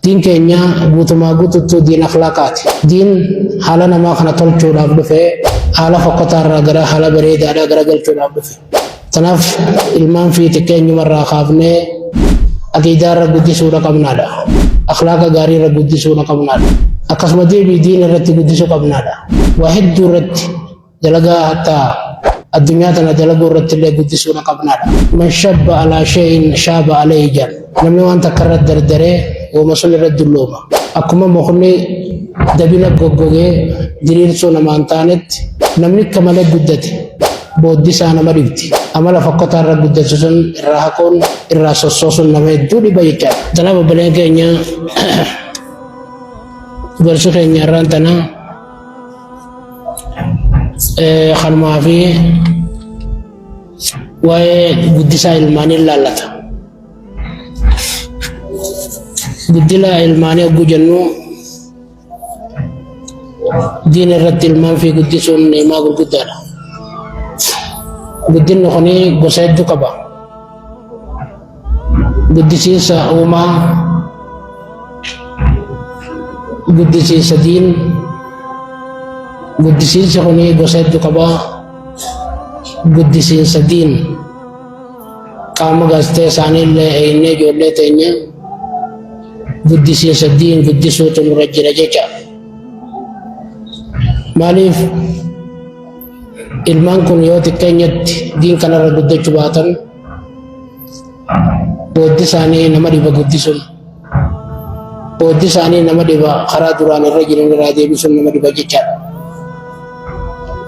Diin keenya guutumaa guututtuu diin akhlaaqaati. Diin haala namaa kana tolchuudhaaf dhufe, haala fokkotaa irraa gara haala bareedaadhaa gara galchuudhaaf dhufe. Tanaaf ilmaan fi xiqqeenyuma irraa kaafnee aqiidaa irra guddisuudha qabnaadha. Akhlaaqa gaarii irra guddisuudha qabnaadha. Akkasuma deebii diin irratti guddisuu qabnaadha. Waa hedduu irratti dalagaa hattaa addunyaa tana dalaguu irratti illee guddisuudha qabnaadha. Man shabba alaa shay'in shaaba alayhi jedhan. Namni waan takka irratti dardaree wooma sun irratti dullooma. Akkuma mukni dabina goggogee diriirsuu namaa hin taanetti namni akka malee guddate booddi isaa nama dhibdi. Amala fokkotaa irra guddatu sun irraa haquun irraa sossoosuun nama hedduu dhiba jechaadha. Tanaaf obboleen keenya gorsi keenya irraan tanaa kanumaa fi waa'ee guddisaa ilmaanii ilaallata. Guddina ilmaanii hogguu jennu diin irratti ilmaan fi guddisuun ni'imaa gurguddaadha. Guddinni kun gosa hedduu qaba. Guddisiinsa uumaa, guddisiinsa diin, guddisiinsi kun gosa hedduu qaba. Guddisiinsa diin qaama gastee isaanii illee eeynee ijoollee teenya guddisiinsa diin guddisuutu nurra jira jecha. Maaliif ilmaan kun yoo xiqqeenyatti diin kanarra guddachuu baatan booddi isaanii nama dhiba guddisuun booddi isaanii nama dhiba karaa duraan irra jiran irraa deebisuun nama dhiba jechaadha.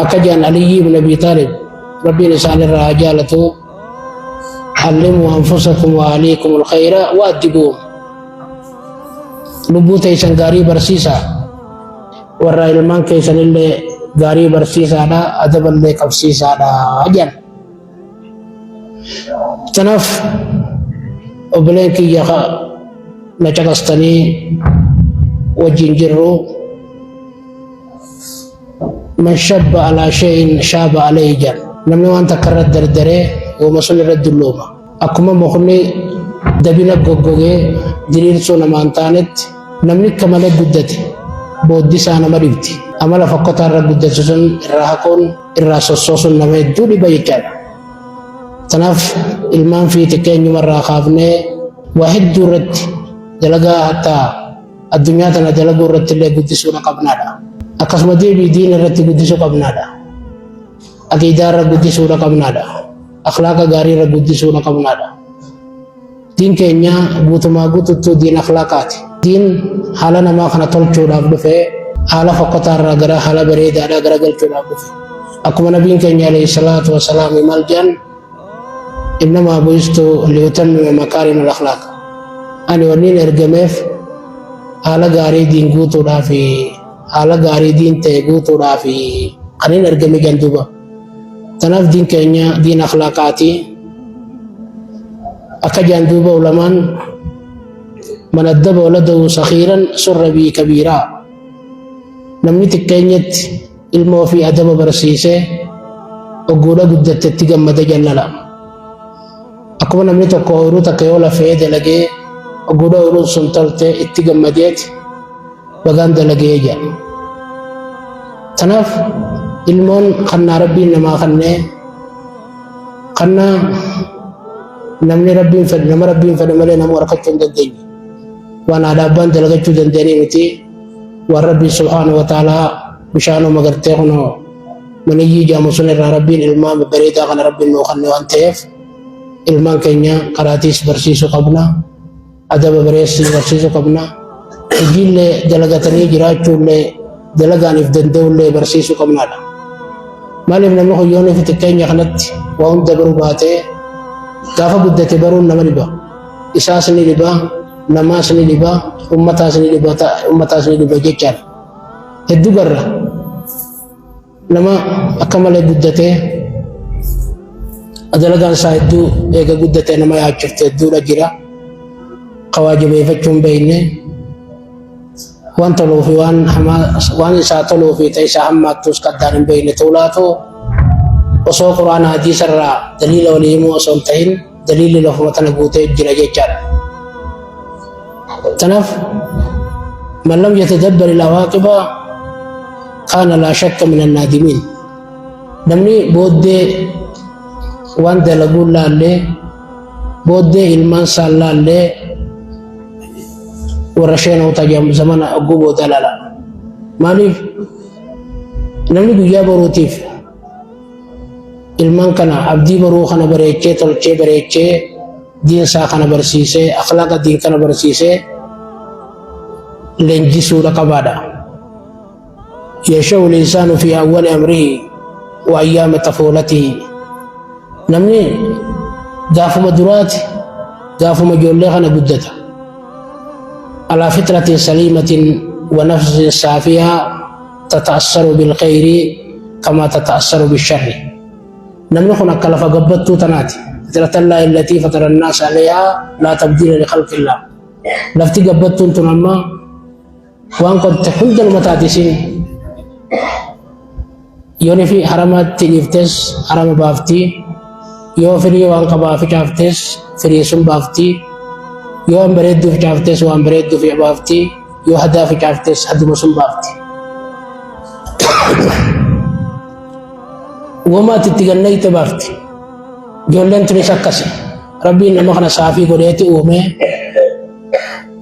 Akka jaan Aliyyi ibn Abi Taalib Rabbiin isaan irraa haa jaalatu allimuu anfusakum wa ahliikum alkhayra wa addibuhum lubbuu teessan gaarii barsiisaa warra ilmaan keessanillee gaarii barsiisaadha adaballee qabsiisaadha jedhan. Tanaaf obboleen kiyya na caqastanii wajjin jirru man shabba alaa shay'in shaaba alayhi jedhan. Namni waan takka irratti dardaree wooma sun irratti dullooma. Akkuma mukni dabina goggogee diriirsuu namaa hin taanetti namni akka malee guddate booddi isaa nama dhibdi. Amala fokkotaa irra guddatu sun irraa haquun irraa sossoosuun nama hedduu dhiba jechaadha. Tanaaf ilmaan fi xiqqeenyuma irraa kaafnee waa hedduu irratti dalagaa hattaa addunyaa tana dalaguu irratti illee guddisuudha qabnaadha. Akkasuma deebii diin irratti guddisuu qabnaadha. Aqiidaa irra guddisuudha qabnaadha. Akhlaaqa gaarii irra guddisuudha qabnaadha. Diin keenya guutumaa guututtuu diin akhlaaqaati. Diin haala namaa kana tolchuudhaaf dhufe, haala fokkotaa irraa gara haala bareedaadhaa gara galchuudhaaf dhufe. Akkuma nabiin keenya alayhi salaatu wasalaam maal jedhan innamaa bu'istu liyutammima makaarima al-akhlaaq. Ani wanniin ergameef haala gaarii diin guutuudhaaf haala gaarii diin ta'e guutuudhaaf kanin ergame jedhan duuba. Tanaaf diin keenya diin akhlaaqaati. Akka jedhan duuba ulamaan man addaba waladahu sakhiiran surra bii kabiiraa. Namni xiqqeenyatti ilma ofii adaba barsiisee ogguudha guddattetti gammada jallala. Akkuma namni tokko ooyiruu takka yoo lafee dalagee ogguudha ooyiruun sun tolte itti gammadeeti bagaan dalagee jedha. Tanaaf ilmoon kannaa rabbiin namaa kannee kannaa namni rabbiin fedhe nama rabbiin fedhe malee nama harkachuu hin dandeenye. Waan haadha abbaan dalagachuu dandeenye miti waan rabbiin subhaanahu wa ta'aalaa bishaanuma gartee kunoo maniyyii jaamu sun irraa rabbiin ilmaan babbareedaa kana rabbiin nuu kanne waan ta'eef ilmaan keenya karaatiis barsiisuu qabna. Adaba bareessii barsiisuu qabna. Hojiillee dalagatanii jiraachuullee dalagaaniif danda'ullee barsiisuu qabnaadha. Maaliif namni kun yoo nufi xiqqeenya kanatti waa hunda baruu baatee gaafa guddate baruun nama dhiba. Isaas ni dhiba, namaas ni dhiba, ummataas ni dhiba, ummataas ni dhiba jechaadha. Hedduu garra. Nama akka malee guddatee dalagaan isaa hedduu eega guddatee nama yaachifte hedduudha jira. Ka waa jabeeffachuu hin beekne waan toluu fi waan hamaa waan isaa toluu fi ta'e isaa hammaattus qaddaan hin beekne ta'uu laatu osoo quraana hadiisa irraa daliila walii himuu osoo hin ta'in daliilli lafuma tana guutee jira jechaadha. Tanaaf man lam yatadabbar al-awaaqiba kaana laa shakka min annaadimiin. Namni booddee waan dalaguun laallee booddee ilmaan isaan laallee warra sheenota zamana ogguu booda laala. Maaliif namni guyyaa boruutiif ilmaan kana abdii boruu kana bareechee tolchee bareechee diin isaa kana barsiisee akhlaaqa diin kana barsiisee leenjisuudha qabaadha. Yasha'u linsaanu fi awwali amrihi wa ayyaama xafuulatihi. Namni gaafuma duraati gaafuma ijoollee kana guddata. Alaa fitratin saliimatin wa nafsin saafiyaa tata'assaru bilkhayri kamaa tata'assaru bisharri. Namni kun akka lafa gabbattuu tanaati. Fitratallahi allatii fatara annaasa alayhaa laa tabdiila likhalqillah. Lafti gabbattuun tun amma waan qotte hunda numa taati isiin. Yoon fi haramaatti dhiiftes harama baafti. Yoo firii waan qabaa ficaaftes firii sun baafti. Yoo waan bareedduu ficaaftes waan bareedduu baafti. Yoo hadaa ficaaftes haduma sun baafti. Wama ati itti gannayte baafti. Ijoolleen tunis akkasi. Rabbiin nama kana saafii godheeti uumee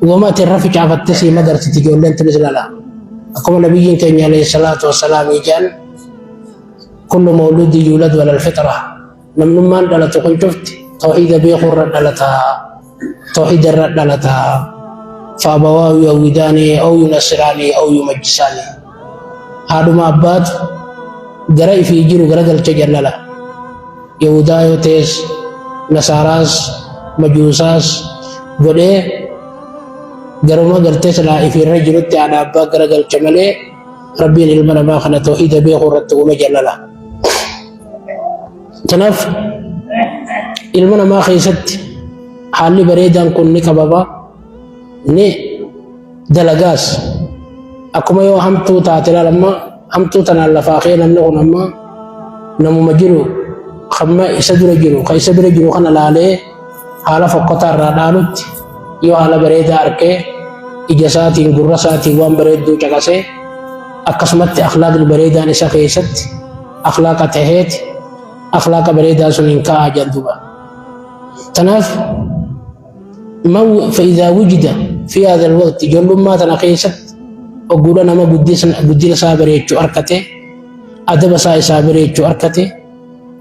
wama ati irra ficaafatte sii magarsiti ijoolleen tunis lala. Akkuma nabiyyiin keenya alayhi salaatu wassalaam ijaan kullu mawludi yuuladu alal fitra. Namnummaan dhalatu kun cufti tawhiida beekuu irra dhalata. Tawhiida irra dhalata. Faabawaahu yuhawwidaanii aw yunasiraanii aw yumajjisaanii. Haadhuma abbaatu gara ifii jiru gara galcha jallala. Yahudaa yoo ta'es, Nasaaraas, Majuusaas godhee garuma gartee silaa ifiirra jirutti haadha abbaa gara galcha malee Rabbiin ilma namaa kana tawhiida beekuu irratti uume jallala. Kanaaf ilma namaa keessatti haalli bareedaan kun ni qabama, ni dalagaas. Akkuma yoo hamtuu taate ilaal amma hamtuu tanaan lafaa ka'ee namni kun amma namuma jiru hamma isa dura jiru kan isa bira jiru kana laalee haala fokkotaa irraa dhaalutti yoo haala bareedaa arkee ija isaatiin gurra isaatiin waan bareedduu caqasee akkasumatti akhlaaqni bareedaan isa keessatti akhlaaqa taheeti akhlaaqa bareedaa sun hin ka'aa jedhan duuba. Tanaaf man fa'idaa wujida fi hadha alwaqti ijoollummaa tana keessatti ogguudha nama guddina isaa bareechuu arkate adaba isaa isaa bareechuu arkate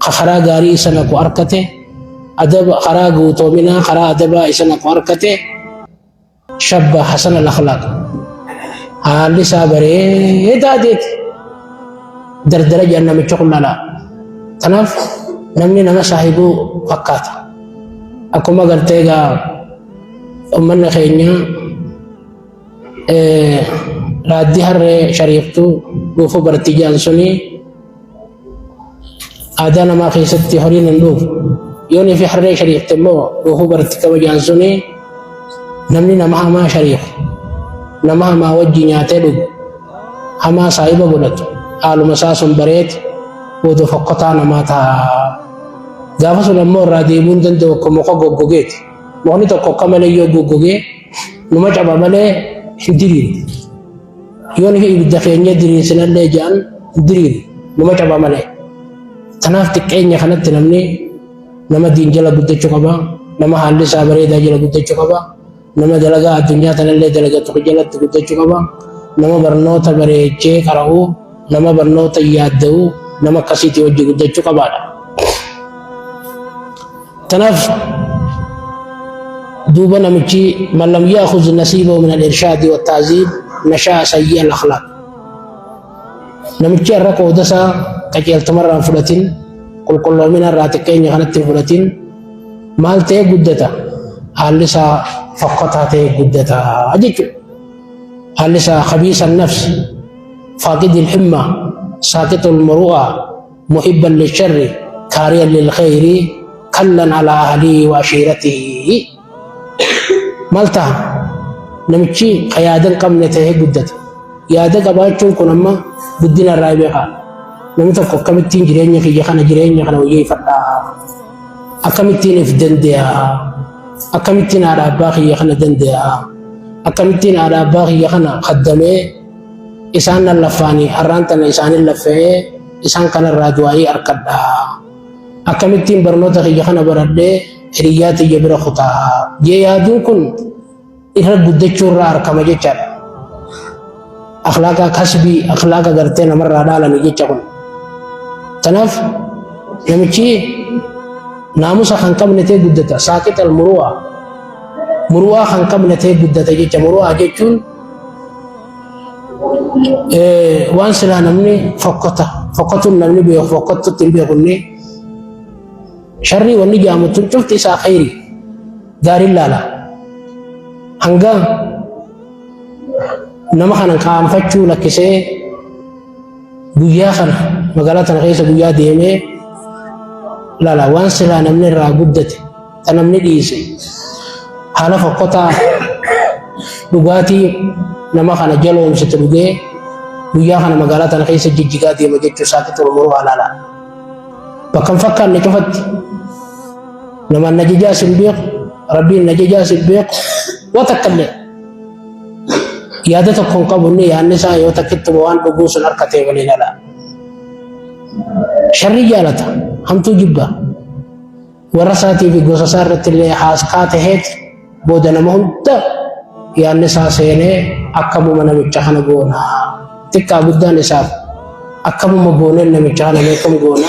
ka karaa gaarii isa naqu arkate adaba karaa guutoominaa karaa adabaa isa naqu arkate Shabba hasan al akhlaaq. Haalli isaa bareedaa deeti. Dardara jedhan namicha kun lala. Kanaaf namni nama saahibuu fakkaata. Akkuma gartee egaa uummanni keenya raaddii harree shariiftuu dhuufuu barti jedhan suni aadaa namaa keessatti horiin hin dhuufu. Yoon fi harree shariifte immoo dhuufuu barti kabajaan suni namni nama hamaa shariifu, nama hamaa wajji nyaatee dhugu, hamaa saahiba godhatu, haaluma isaa sun bareeti booda fokkotaa namaa ta'a. Gaafa sun ammoo irraa deebi'uu hin danda'u akka muka goggogeeti. Mukni tokko akka malee yoo goggogee numa caba malee hin diriiru. Yoo nuyi ibidda keenya diriirsinallee jedhan hin diriiru, numa caba malee. Kanaaf xiqqeenya kanatti namni nama diin jala guddachuu qaba, nama haalli isaa bareedaa jala guddachuu qaba, nama dalagaa addunyaa tanallee dalagatu jalatti guddachuu qaba, nama barnoota bareechee qara'u, nama barnoota yaadda'u, nama akkasiitii wajji guddachuu qabaadha. Kanaaf duuba namichi man lam ya'khudh nasiibahu min al-irshaadi wa ta'ziib nasha'a sayyi al-akhlaaq. Namichi har'a qooda isaa qajeeltumarraa hin fudhatin, qulqulloomina irraa xiqqeenya kanatti hin fudhatin, maal ta'ee guddata? Haalli isaa fokkotaa ta'ee guddata jechuudha. Haalli isaa khabiisa nafs, faaqidi al-himma, saaqitu al-muru'a, muhibban lisharri kaariyan lilkhayri kallan alaa ahlihi wa ashiiratihi maal taha namichi ka yaada hin qabne tahee guddata yaada qabaachuun kun amma guddina irraa beeka namni tokko akkamittiin jireenya kiyya kana jireenya kana wayyeeffadha akkamittiin if dande'a akkamittiin haadha abbaa kiyya kana dande'a Akkamittiin haadha abbaa kiyya kana khaddamee isaan nan laffaanii har'aan tana isaanin laffa'ee isaan kanarraa du'aa'ii arkadha. Akkamittiin barnoota kiyya kana baradhee hiriyyaa tiyya bira kutaa. Jee yaaduun kun irra guddachuu irraa arkama jechaadha. Akhlaaqa kasbii, akhlaaqa gartee namarraa dhaalanii jecha kun. Tanaaf namichi naamusa kan qabne ta'e guddata. Saaqix al-muru'aa. Muru'aa kan qabne ta'e guddata jecha. Muru'aa jechuun waan silaa namni fokkota fokkatuun namni beeku fokkottutti hin beekunne sharrii wanni jedhamu tun cufti isaa khayri gaariin laala. Hanga nama kana qaanfachuu lakkisee guyyaa kana magaalaa tana keessa guyyaa deemee laala waan silaa namni irraa guddate ta namni dhiise haala fokkotaa dhugaatii nama kana jaloomsitu dhugee guyyaa kana magaalaa tana keessa jijjigaa deema jechuu isaatti xurmuruu halaala. Bakka hin fakkaanne cufatti namaan na jajaas hin beeku rabbiin na jajaas hin beeku waa takka illee yaada tokko hin qabu inni yaadni isaa yoo takkittuma waan dhuguu sun harkatee waliin ala. Sharrii jaalata hamtuu jibba. Warra isaatii fi gosa isaa irratti illee haaskaa taheet booda nama hunda yaadni isaa seenee akkamuma namicha kana goona. Xiqqaa guddaan isaaf akkamuma gooneen namicha kana meeqam goona.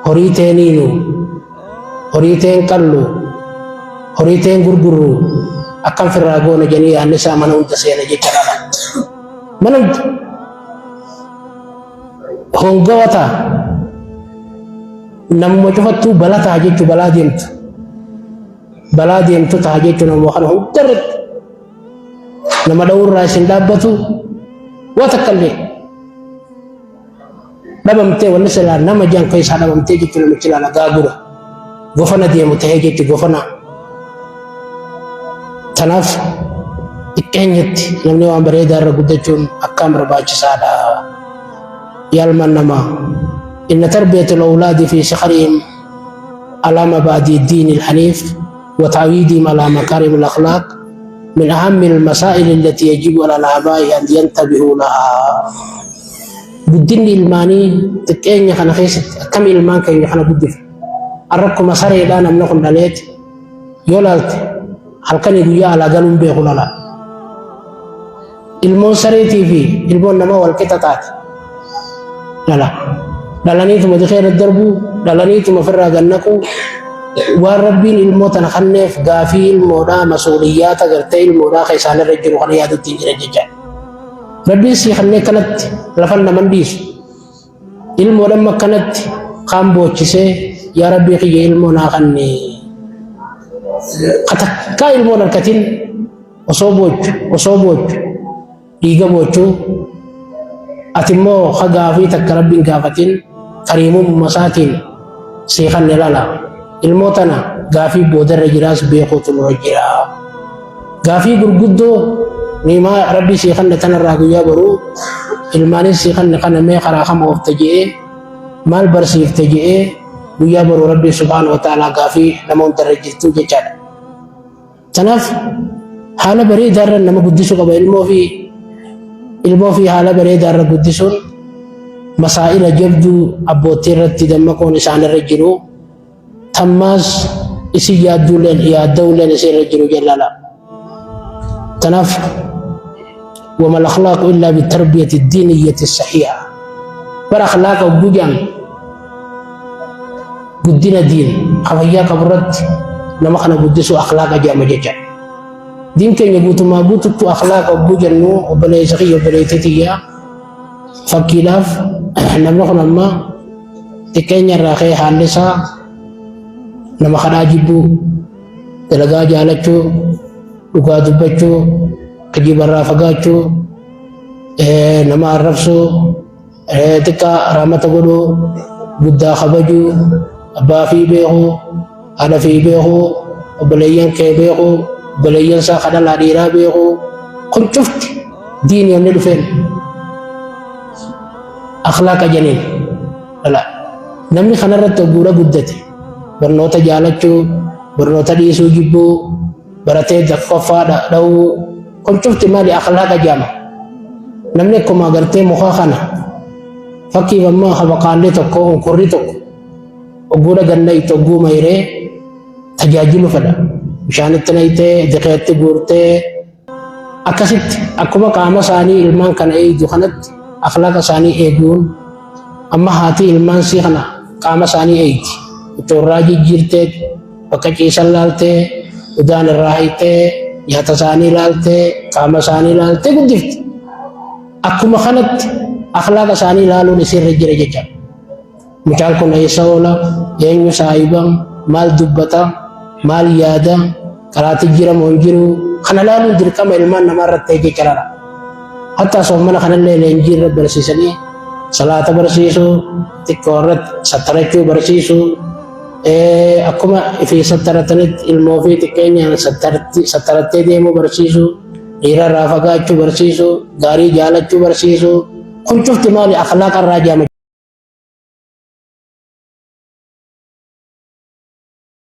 Horii teeniinu, horii teen qallu, horii teen gurgurru akkam firraa goona jedhanii yaadni isaa mana hunda seena jecha dhala. Mana hunda hongawa ta'a. Namuma cufattuu bala ta'a jechuun balaa deemtu. Balaa deemtu ta'a jechuun namuma kana hunda irratti nama dha'uu irraa isin dhaabbatu waa takka illee dhabamtee wanni silaa nama jaan keessaa dhabamtee jechuun namichi ilaala gaagura gofana deemu ta'ee jechuun gofana. Kanaaf xiqqeenyatti namni waan bareedaa irra guddachuun akkaan barbaachisaadha. Yaalman namaa. Inna tarbiyatul awlaadi fi sikharihim alaa mabaadii diini alhaniif wa ta'wiidihim alaa makaarim alakhlaaq min ahammi almasaa'il allati yajibu ala al-aabaa'i an yantabihuu lahaa. Guddinni ilmaanii xiqqeenya kana keessatti akkami ilmaan keenya kana guddifna? Har'a akkuma sareedhaa namni kun dhaleeti yoo laalte halkanii guyyaa alaa galuun beeku lala. Ilmoon sareetii fi ilmoon namaa wal qixa taate. Dhala. Dhalaniituma dikee irra darbuu, dhalaniituma ofirraa gannaquu, waan rabbiin ilmoo tana kanneef gaafii ilmoodhaa masuuliyyaata gartee ilmoodhaa kan isaan irra jiru kana yaadutti hin jiran jecha. Rabbiin sii kannee kanatti lafan naman dhiisu. Ilmoodhaan akkanatti kaan boochisee yaa rabbii kiyya ilmoo naa kanne. Katakkaa ilmoon harkatin osoo boochu osoo boochu dhiiga boochu ati immoo ka gaafii takka rabbiin gaafatin kariimumma isaatiin sii kanne lala ilmoo tana gaafii boodarra jiraas beekuutu nurra jira gaafii gurguddoo niimaa rabbii sii kanne tanarraa guyyaa boruu ilmaanis sii kanne kana mee karaa kam oofte je'ee maal barsiifte je'ee guyyaa boruu rabbii subhaanahu wa ta'aalaa gaafii nama hundarra jirtu jechaadha. Kanaaf haala bareedaa irra nama guddisuu qaba ilmoo fi ilmoo fi haala bareedaa irra guddisuun masaa'ila jabduu abbootii irratti dammaquun isaan irra jiru tammaas isin yaadduuleen yaadda'uuleen isin irra jiru jallala. Kanaaf wama al-akhlaaqu illaa bitarbiyati diiniyyati sahiha. Bara akhlaaqa hogguu jedhan guddina diin ka fayyaa qabu irratti nama kana guddisuu akhlaaqa jedhama jecha. Diin keenya guutumaa guututtu akhlaaqa hogguu jennu obboleessa kiyya obboleettii tiyya fakkiidhaaf namni kun amma xiqqeenya irraa ka'ee haalli isaa nama kadhaa jibbuu, dalagaa jaalachuu, dhugaa dubbachuu, kijibarraa fagaachuu, nama arrabsuu, xiqqaa rahmata godhuu, guddaa kabajuu, abbaa fi beekuu, haadha fi beekuu, obboleeyyan kee beekuu, obboleeyyan isaa ka dhalaa dhiiraa beekuu, kun cufti diini namni dhufeen akhlaaqa janiin dhala. Namni kanarratti ogguudha guddate barnoota jaalachuu, barnoota dhiisuu jibbuu, Baratee tokkoffaa dha'uu kun cufti maali? Akhlaaqa jedhama. Namni akkuma agartee muka kana fakkiif ammoo habaqaallee tokko unkurri tokko ogguu dhaganna itti ogguu mayree tajaajilu fedha. Bishaanitti naqxee diqeetti guurtee akkasitti akkuma qaama isaanii ilmaan kana eegdu kanatti akhlaaqa isaanii eeguun amma haati ilmaan sii kana qaama isaanii eegdi. Itti irraa jijjiirtee bakka ciisan laaltee udaan irraa hiiktee nyaata isaanii laaltee qaama isaanii laaltee guddifti. Akkuma kanatti akhlaaqa isaanii laaluun isiirra jira jecha. Mucaan kun eessa oola? Eenyu saahiba? Maal dubbata? Maal yaada? Karaatti jira moo hin jiru? Kana laaluun dirqama ilmaan namaa irratti ta'e jechaadha. Hatta soomana kanallee leenjii irra barsiisanii salaata barsiisuu, xiqqoo irratti sattarachuu barsiisuu, akkuma ifii sattaratanitti ilmoo fi xiqqeenyaan sattarattee deemuu barsiisuu, dhiira irraa fagaachuu barsiisuu, gaarii jaalachuu barsiisuu, kun cufti maali? Akhlaaqa irraa jedhama.